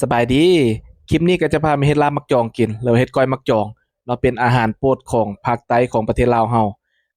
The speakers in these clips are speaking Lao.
ສະບາຍດີ ຄລິບນີ້ກໍຈະພາມາເຮັດລາບໝາກຈອງກິນ ຫຼືວ່າເຮັດກ້ອຍໝາກຈອງເນາະ ເປັນອາຫານໂປດຂອງພາກໃຕ້ຂອງປະເທດລາວເຮົາ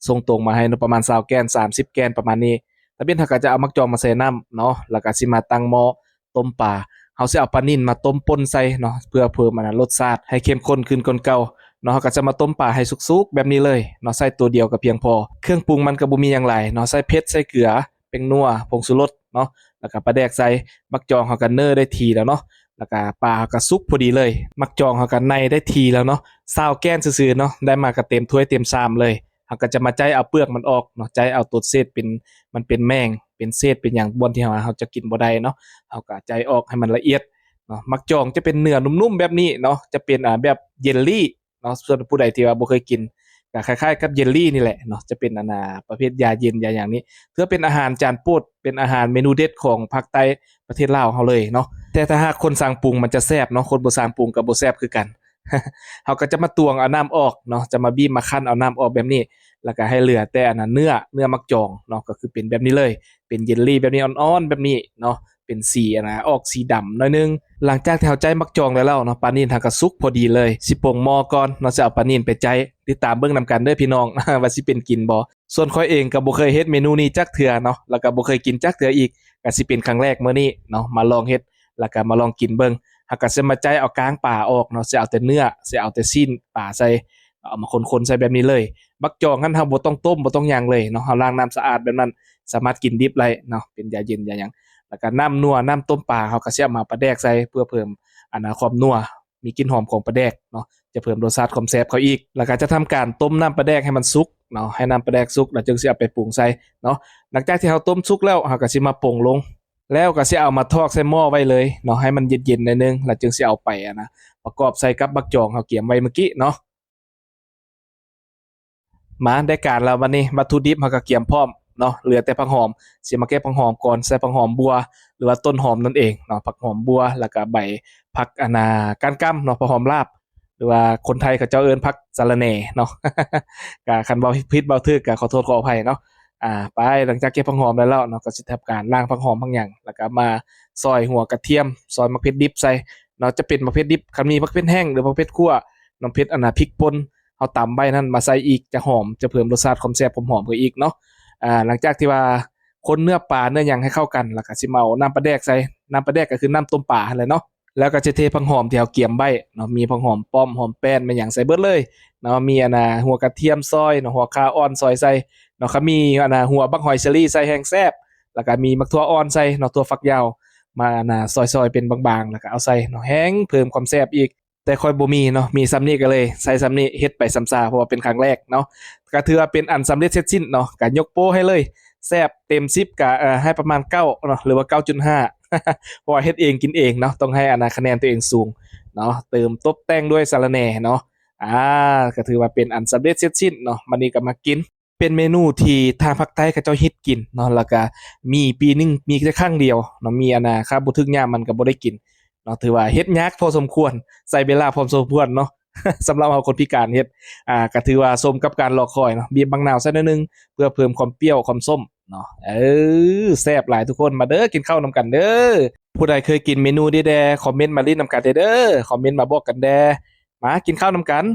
ສົ່ງຕົງມາໃຫ້ເນາະ ປະມານຊາວແກ່ນ ສາມສິບແກ່ນ ປະມານນີ້. ຕາເບັດເຮົາກໍຈະເອົາໝາກຈອງມາໃສ່ນ້ຳເນາະ ແລ້ວກໍຊິມາຕັ້ງໝໍ້ຕົ້ມປາ. ເຮົາຊິເອົາປານິນມາຕົ້ມປົ່ນໃສ່ເນາະ ເພື່ອເພີ່ມອັນນັ້ນລົດຊາດໃຫ້ເຂັ້ມຂຸ້ນຂຶ້ນກວ່າເກົ່າເນາະ. ເຮົາກໍຈະມາຕົ້ມປາໃຫ້ສຸກໆແບບນີ້ເລີຍເນາະ ໃສ່ໂຕດຽວກໍພຽງພໍ. ເຄື່ອງປຸງມັນກໍບໍ່ມີຫຍັງຫຼາຍເນາະ ໃສ່ເຜັດ ໃສ່ເກືອ ແປ້ງນົວ ຜົງຊູລົດເນາະ ແລ້ວກໍປາແດກໃສ່. ໝາກຈອງເຮົາກໍເນີໄດ້ທີ່ແລ້ວເນາະ ແລ້ວກໍປາເຮົາກໍສຸກພໍດີເລີຍ. ໝາກຈອງເຮົາກໍໃນໄດ້ທີ່ແລ້ວເນາະ ຊາວແກ່ນຊື່ໆເນາະ ໄດ້ມາກໍເຕັມຖ້ວຍເຕັມຊາມເລີຍ. ເຮົາກໍຈະມາໄຈ້ເອົາເປືອກມັນອອກເນາະ ໄຈ້ເອົາໂຕເສດເປັນ ມັນເປັນແມງ ເປັນເສດເປັນຫຍັງ ບ່ອນທີ່ເຮົາ ເຮົາຈະກິນບໍ່ໄດ້ເນາະ ເຮົາກໍໄຈ້ອອກໃຫ້ມັນລະອຽດເນາະ. ໝາກຈອງຈະເປັນເນື້ອນຸ້ມໆແບບນີ້ເນາະ ຈະເປັນ ອາ ແບບເຢລລີ ເນາະ. ສ່ວນຜູ້ໃດທີ່ວ່າບໍ່ເຄີຍກິນ ກໍຄ້າຍໆກັບເຢລລີນີ້ແຫຼະເນາະ ຈະເປັນອັນນ່າປະເພດຢາເຢັນຢາຫຍັງນີ້ ຖືວ່າເປັນອາຫານຈານໂປດ ເປັນອາຫານເມນູເດັດຂອງພາກໃຕ້ປະເທດລາວເຮົາເລີຍເນາະ. ແຕ່ຖ້າຫາກຄົນຊ່າງປຸງມັນຈະແຊບເນາະ ຄົນບໍ່ຊ່າງປຸງກໍບໍ່ແຊບຄືກັນ. ເຮົາກໍຈະມາຕວງເອົານ້ຳອອກເນາະ ຈະມາບີບມາຄັ້ນເອົານ້ຳອອກແບບນີ້ ແລ້ວກໍໃຫ້ເຫຼືອແຕ່ອັນນ່າເນື້ອ ເນື້ອໝາກຈອງເນາະ ກໍຄືເປັນແບບນີ້ເລີຍ ເປັນເຢລລີແບບນີ້ ອ່ອນໆແບບນີ້ເນາະ ເປັນສີອັນນ່າອອກສີດຳໜ້ອຍໜຶ່ງ. ຫຼັງຈາກທີ່ເຮົາໄຈ້ໝາກຈອງໄດ້ແລ້ວເນາະ ປານິນເຮົາກໍສຸກພໍດີເລີຍ ຊິປົງໝໍ້ກ່ອນເນາະ ຊິເອົາປານິນໄປໄຈ້. ຕິດຕາມເບິ່ງນຳກັນເດີພີ່ນ້ອງ ວ່າຊິເປັນກິນບໍ່. ສ່ວນຂ້ອຍເອງກໍບໍ່ເຄີຍເຮັດເມນູນີ້ຈັກເທື່ອເນາະ ແລ້ວກໍບໍ່ເຄີຍກິນຈັກເທື່ອອີກ ກໍຊິເປັນຄັ້ງແລກມື້ນີ້ເນາະ ມາລອງເຮັດ ແລ້ວກໍມາລອງກິນເບິ່ງ. ເຮົາກໍຊິມາໄຈ້ເອົາກ້າງປາອອກເນາະ ຊິເອົາແຕ່ເນື້ອ ຊິເອົາແຕ່ຊີ້ນປາໃສ່ ເອົາມາຄົນໆໃສ່ແບບນີ້ເລີຍ. ໝາກຈອງຫັ້ນເຮົາບໍ່ຕ້ອງຕົ້ມ ບໍ່ຕ້ອງຫຍັງເລີຍເນາະ ເຮົາລ້າງນ້ຳສະອາດແບບນັ້ນ ສາມາດກິນດິບໄດ້ເນາະ ເປັນຢາເຢັນຢາຫຍັງ. ແລ້ວກໍນ້ຳນົວ ນ້ຳຕົ້ມປາ ເຮົາກໍຊິເອົາມາປາແດກໃສ່ ເພື່ອເພີ່ມອັນນ່າຄວາມນົວ ມີກິ່ນຫອມຂອງປາແດກເນາະ ຈະເພີ່ມລົດຊາດຄວາມແຊບເຂົ້າອີກ ແລ້ວກໍຈະທຳການຕົ້ມນ້ຳປາແດກໃຫ້ມັນສຸກເນາະ ໃຫ້ນ້ຳປາແດກສຸກ ແລ້ວຈຶ່ງຊິເອົາໄປປຸງໃສ່ເນາະ. ຫຼັງຈາກທີ່ເຮົາຕົ້ມສຸກແລ້ວ ເຮົາກໍຊິມາປົງລົງ ແລ້ວກໍຊິເອົາມາຖອກໃສ່ໝໍ້ໄວ້ເລີຍເນາະ ໃຫ້ມັນເຢັນໆໜ້ອຍໜຶ່ງ ແລ້ວຈຶ່ງຊິເອົາໄປອັນນ່າປະກອບໃສ່ກັບໝາກຈອງເຮົາກຽມໄວ້ມື້ກີ້ເນາະ. ມາ ໄດ້ການແລ້ວບັດນີ້ ວັດຖຸດິບເຮົາກໍກຽມພ້ອມເນາະ ເຫຼືອແຕ່ຜັກຫອມ ຊິມາເກັບຜັກຫອມກ່ອນ ໃສ່ຜັກຫອມບົ່ວ ຫຼືວ່າຕົ້ນຫອມນັ້ນເອງເນາະ ຜັກຫອມບົ່ວ ແລ້ວກໍໃບຜັກອັນນ່າກ້ານກຳເນາະ ຜັກຫອມລາບ ຫຼືວ່າຄົນໄທເຂົາເຈົ້າເອີ້ນຜັກສະລະແໜ່ເນາະ ກະຄັນເວົ້າຜິດເວົ້າຖືກກະຂໍໂທດຂໍອະໄພເນາະ. ອາ ໄປ ຫຼັງຈາກເກັບຜັກຫອມໄດ້ແລ້ວເນາະ ກໍຊິທຳການລ້າງຜັກຫອມຜັກຫຍັງ ແລ້ວກໍມາຊອຍຫົວກະທຽມ ຊອຍໝາກເຜັດດິບໃສ່ເນາະ ຈະເປັນໝາກເຜັດດິບ ຄັນມີໝາກເຜັດແຫ້ງ ຫຼືໝາກເຜັດຂົ້ວເນາະ ເຜັດອັນນ່າ ພິກປົ່ນ ເຮົາຕຳໄວ້ນັ້ນມາໃສ່ອີກ ຈະຫອມ ຈະເພີ່ມລົດຊາດຄວາມແຊບຄວາມຫອມເຂົ້າອີກເນາະ. ອາ ຫຼັງຈາກທີ່ວ່າຄົນເນື້ອປາເນື້ອຫຍັງໃຫ້ເຂົ້າກັນ ແລ້ວກໍຊິມາເອົານ້ຳປາແດກໃສ່ ນ້ຳປາແດກກໍຄືນ້ຳຕົ້ມປາຫັ້ນແຫຼະເນາະ ແລ້ວກໍຈະເທຜັກຫອມທີ່ເຮົາກຽມໄວ້ເນາະ ມີຜັກຫອມປ້ອມ ຫອມແປ້ນ ແມ່ນຫຍັງໃສ່ເບິດເລີຍເນາະ ມີອັນນ່າຫົວກະທຽມຊອຍເນາະ ຫົວຂ່າອ່ອນຊອຍໃສ່ເນາະ ຄັນມີອັນນ່າຫົວບັກຫອຍເຊີຣີໃສ່ແຮ່ງແຊບ ແລ້ວກໍມີໝາກຖົ່ວອ່ອນໃສ່ເນາະ ຖົ່ວຝັກຍາວ ມາອັນນ່າຊອຍໆເປັນບາງໆ ແລ້ວກໍເອົາໃສ່ເນາະ ແຮ່ງເພີ່ມຄວາມແຊບອີກ. ແຕ່ຂ້ອຍບໍ່ມີເນາະ ມີສ່ຳນີ້ກໍເລີຍໃຊ້ສ່ຳນີ້ ເຮັດໄປສ່ຳຊາ ເພາະວ່າເປັນຄັ້ງແລກເນາະ ກໍຖືວ່າເປັນອັນສຳເລັດເສັດສິ້ນເນາະ ກໍຍົກໂປ້ໃຫ້ເລີຍ ແຊບເຕັມສິບກໍ ເອີ ໃຫ້ປະມານເກົ້າເນາະ ຫຼືວ່າເກົ້າຈຸດຫ້າ ເພາະວ່າເຮັດເອງກິນເອງເນາະ ຕ້ອງໃຫ້ອັນນ່າຄະແນນຕົວເອງສູງເນາະ ເຕີມຕົບແຕ່ງດ້ວຍສະລະແໜ່ເນາະ. ອາ ກໍຖືວ່າເປັນອັນສຳເລັດເສັດສິ້ນເນາະ ບັດນີ້ກໍມາກິນ. ເປັນເມນູທີ່ທາງພາກໃຕ້ເຂົາເຈົ້າຮິດກິນເນາະ ແລ້ວກະມີປີໜຶ່ງມີແຕ່ຄັ້ງດຽວເນາະ ມີອັນນ່າ ຄາບບໍ່ຖືກຍາມມັນກໍບໍ່ໄດ້ກິນເນາະ ຖືວ່າເຮັດຍາກພໍສົມຄວນ ໃຊ້ເວລາພໍສົມຄວນເນາະ ສຳລັບເຮົາຄົນພິການເຮັດ ອາ ກໍຖືວ່າສົມກັບການລໍຄອຍເນາະ ບີບບັກນາວໃສ່ໜ້ອຍໜຶ່ງ ເພື່ອເພີ່ມຄວາມປ່ຽວຄວາມສົ້ມເນາະ. ເອີ ແຊບຫຼາຍທຸກຄົນ ມາເດີ ກິນເຂົ້ານຳກັນເດີ. ຜູ້ໃດເຄີຍກິນເມນູນີ້ແດ່ ຄອມເມັນມາຫຼິ້ນນຳກັນແດ່ເດີ ຄອມເມັນມາບອກກັນແດ່. ມາກິນເຂົ້ານຳກັນ.